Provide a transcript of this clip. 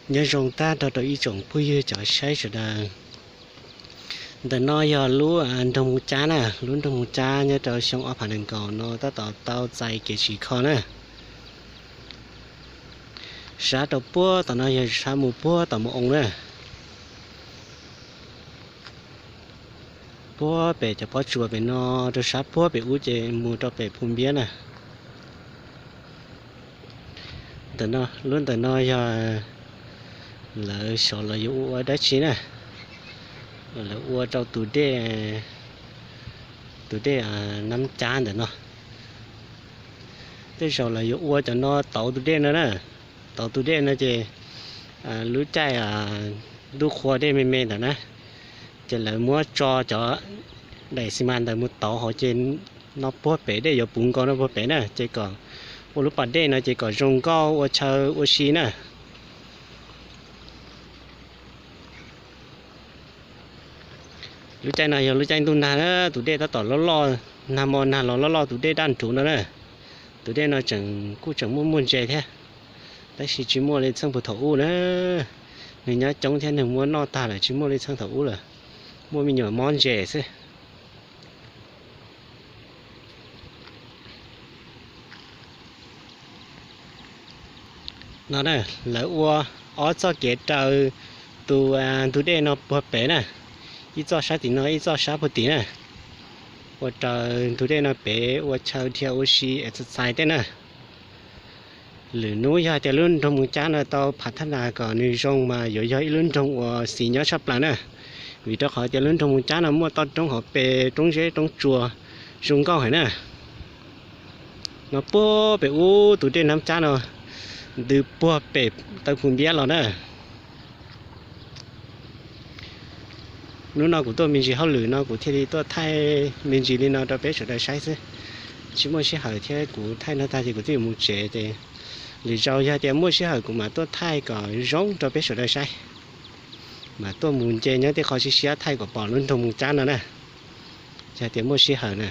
Nyob zoo tag nrho rau ib tsoom phooj ywg cov saib sawv daws. Ntawm no yog lub nroog Mus Cab na, lub nroog Mus Cab nyob rau xyoo ob phav nees nkaum no tab tom tau txais kev tsim kho na. Sab rau puag tom no yog sab mus puag tom Mus Oo na. Puag pem cov pob tsuas pem no rau sab puag pem ub ces mus rau pem Phu Npiab na. Ntawm no, lub ntawm no yog lawv xyov lawv yuav ua ua dab tsi na. Lawv ua rau tus dej, tus dej Nab Cab ntawm no. Tej zaum lawv yuav ua cov no tauv tus dej no na. Tauv tus dej no ces lub caij ntuj qhua dej me me ntawd na, ces lawv muab tso cov daim xi mas ntawd mus tauv hauv ces no puag pem dej yuav puv nkaus no puag pem na, ces kom ua lub pas dej no ces kom zoo nkauj ua chaw ua si na. Lub caij no yog lub caij ntuj nag na, tus dej tab tom loj loj, nag hmo nag los loj loj tus dej daj nruv no na. Tus dej no tseem kuj tseem muaj muaj ntses thiab, tab sis tsis muaj li txheej puag thaum ub na. Nws nyob coob thiab nws muab noj tag lawm tsis muaj li txheej thaum ub lawm. Muaj me nyuam mob ntses xwb. No na, lawv ua ob txoj kev raws tus ntug dej no puag pem na, ib txoj sab tim no ib txoj sab puag tim na, ua raws ntug dej no pem ua chaw dhia ua si exercise tej na. Lwm hnub yog hais tias lub nroog Mus Cab no tau phav thab nas kom nws zoo mas yuav yog ib lub nroog uas xis nyob tshaj plaws na, vim rau qhov tias lub nroog Mus Cab no muaj toj roob hauv pes roob zeb roob tsuas zoo nkauj heev na. No puag pem ub tus dej Nab Cab no ntws puag pem taw Phu Npiab los na. Hnub no kuv tuaj me ntsis hauj lwm no kuv thiaj li tuaj thaij me ntsis li no rau peb sawv daws saib xwb. Tsis muaj sij hawm thiab kuv thaij no tag ces kuv twb yuav mus tsev ces lwm zaus yog tias muaj sij hawm kuv mam tuaj thaij kom zoo rau peb sawv daws saib. Mam tuaj mus nce nyob tej qhov siab siab thaij kom pom lub nroog Mus Cab no na, yog tias muaj sij hawm na.